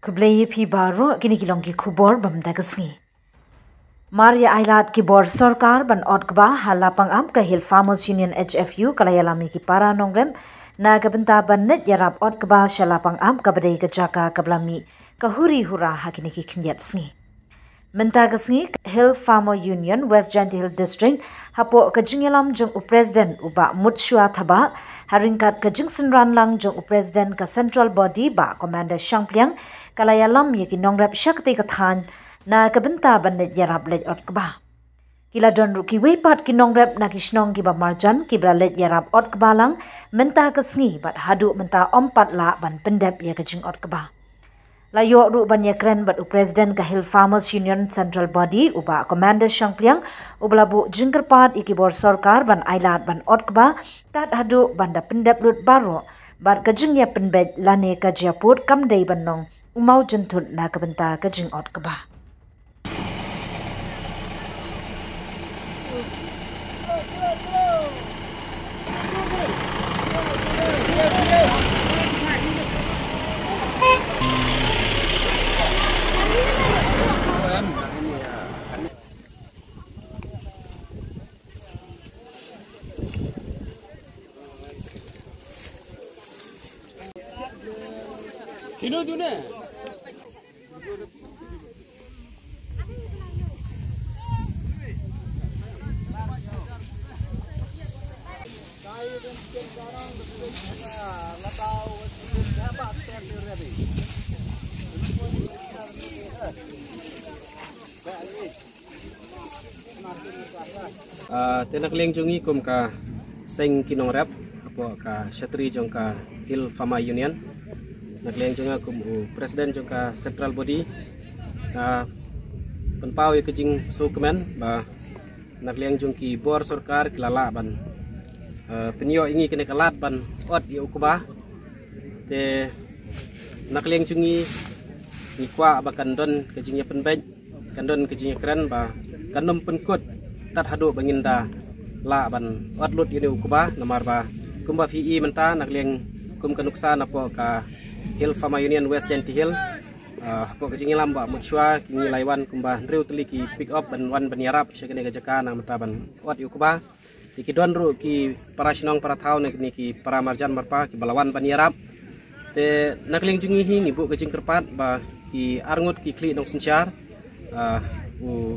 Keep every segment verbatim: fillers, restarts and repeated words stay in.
Khublei ïa phi baroh, kine ki long ki khubor ba mynta ka sngi. Mar ïa ailad ki bor sorkar ban ot kba ha Lapangap, ka Hill Farmers Union H F U ka la ïalam ïa ki para nongrep na ka bynta ban leit ïarap ot kba sha Lapangap, kaba dei ka jaka kaba la mih ka huri hura ha kine ki khyndiat sngi. Mynta ka sngi, Hill Farmer Union West Jaintia Hills District, hapoh ka jingïalam jong u President u Bah Mutshwa Thabah, ha ryngkat ka jingsynran lang jong u President ka Central Body Bah Commander Shangpliang, ka la ïalam ïa ki nongrep sha katei ka thaiñ na ka bynta ban leit ïarap leit ot kba. Ki la don ruh kiwei pat ki nongrep na ki shnong kiba marjan kiba la leit ïarap ot kba lang mynta ka sngi, bad haduh mynta ym pat lah ban pyndep ïa ka jingot kba. La ïoh ruh ban ïakren bad u President ka Hill Farmers Union Central Body u Bah Commander Shangpliang, uba la buh jingkyrpad ïa ki bor sorkar ban ailad ban ot kba tad haduh ban da pyndep lut baroh, bad ka jingïapynbeit lane ka jingïapud kam dei ban long u mawjynthut na ka bynta ka jingot kba. Sino tu ne? Ah, te na ka liang jong ngi kum ka seng ki nongrep hapoh ka shatri jong ka Hill Farmer Union, na ka liang jong nga kum u President jong ka Central Body, ah, pynpaw ïa ka jingsngewkmen ba na ka liang jong ki bor sorkar ki la lah ban, ah, pynïoh ïa ngi kane ka lad ban ot ïa u kba. Te na ka liang jong ngi, ngi kwah ba kan don ka jingïapynbeit, kan don ka jingïakren ba kan ym pynkut tad haduh ba ngin da lah ban ot lut ïa une u kba, namar ba kumba phi i mynta na ka liang kum ka nuksa napoh ka Hill Farmer Union West Jaintia Hills, ah, hapoh ka jingïalam Bah Mutshwa, ki ngi la wan kumba hynriew tylli ki pick up ban wan ban ïarap sha kane ka jaka na mynta ban ot ïa u kba. Te ki don ruh ki para shnong para thaw ne kine ki para marjan marpa kiba la wan ban ïarap. Te na ka liang jong ngi hi ngi buh ka jingkyrpad ba ki arngut ki khlieh nongsynshar, ah, u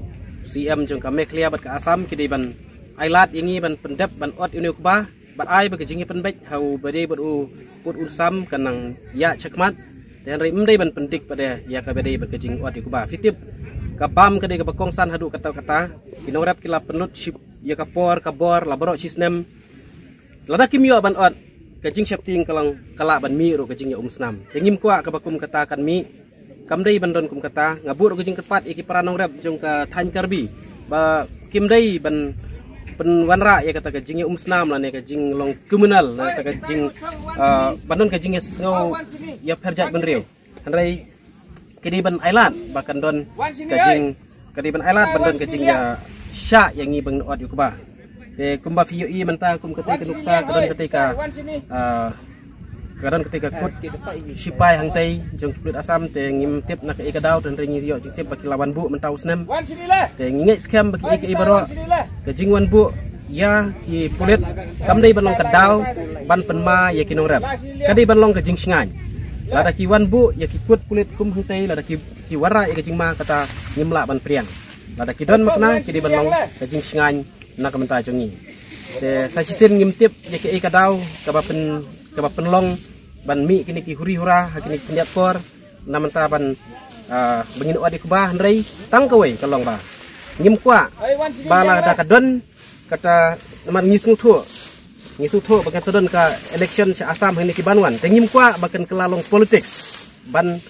C M jong ka Meghalaya bad ka Assam ki dei ban ailad ïa ngi ban pyndep ban ot ïa une u kba, bad ai ba ka jingïapynbeit ha uba dei bad u pud u sam kan nang ïaid shakhmat. Te hynrei ym dei ban pyndik pat ïa kaba dei bad ka jingot ïa u kba. Phi tip ka bam ka dei kaba kongsan haduh katta katta. Ki nongrep ki la pynlut shi ïa ka por ka bor la baroh shi snem. Lada kim ïoh ban ot, ka jingsheptieng ka long ka lah ban mih ruh ka jingïaumsnam. Te ngim kwah kaba kum kata kan mih. Kam dei ban don kum kata. Nga buh ruh ka jingkyrpad ïa ki para nongrep jong ka thaiñ Karbi ba kim dei ban pynwanrah ïa kata ka jingïaumsnam lane ka jinglong kriminal lane kata ka jing, ah, ban don ka jingïasngew ïapher jaitbynriew. Hynrei ka dei ban ailad ba kan don ka jing, ka dei ban ailad ban don ka jingïashah ïa ngi ban ot ïa u kba. Te kumba phi ïohi mynta kum katei ka nuksa ka don katei ka, ah, ka don katei ka kut shipai hangtei jong ki pulit Assam, te ngim tip na kaei ka daw, te hynrei ngi ïoh jingtip ba ki la wan buh mynta u snem. Te ngi ngeit skhem ba kiei kiei baroh ka jingwan buh ïa ki pulit kam dei ban long ka daw ban pynma ïa ki nongrep. Ka dei ban long ka jingshngaiñ. Lada ki wan buh ïa ki kut pulit kum hangtei, lada ki, ki wanrah ïa ka jingma kata ngim lah ban pdiang. Lada ki don makna ki dei ban long ka jingshngaiñ na ka bynta jong ngi. Te sa shisien ngim tip ïa kaei ka daw kaba pyn, kaba pynlong ban mih kine ki huri hura ha kine ki khyndiat por na mynta ban, ah, ba ngin ot ïa u kba, hynrei tang kawei ka long ba ngim kwah ba lada ka don kata, namar ngi sngewthuh, ngi sngewthuh ba kan sa don ka election sha Assam ha kine ki ban wan. Te ngim kwah ba kan kylla long politics ban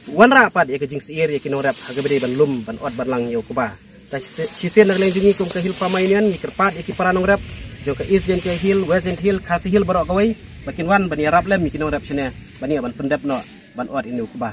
wanrah pat ïa ka jingsyier ïa ki nongrep ha kaba dei ban lum ban ot ban lang ïa u kba. Te shi, shisien na ka liang jong ngi kum ka Hill Farmer Union ngi kyrpad ïa ki para nongrep jong ka East Jaintia Hills, West Jaintia Hills, Khasi Hills baroh kawei ba kin wan ban ïarap lem ïa ki nongrep shane ban ïa ban pyndep noh ban ot ïa une u kba.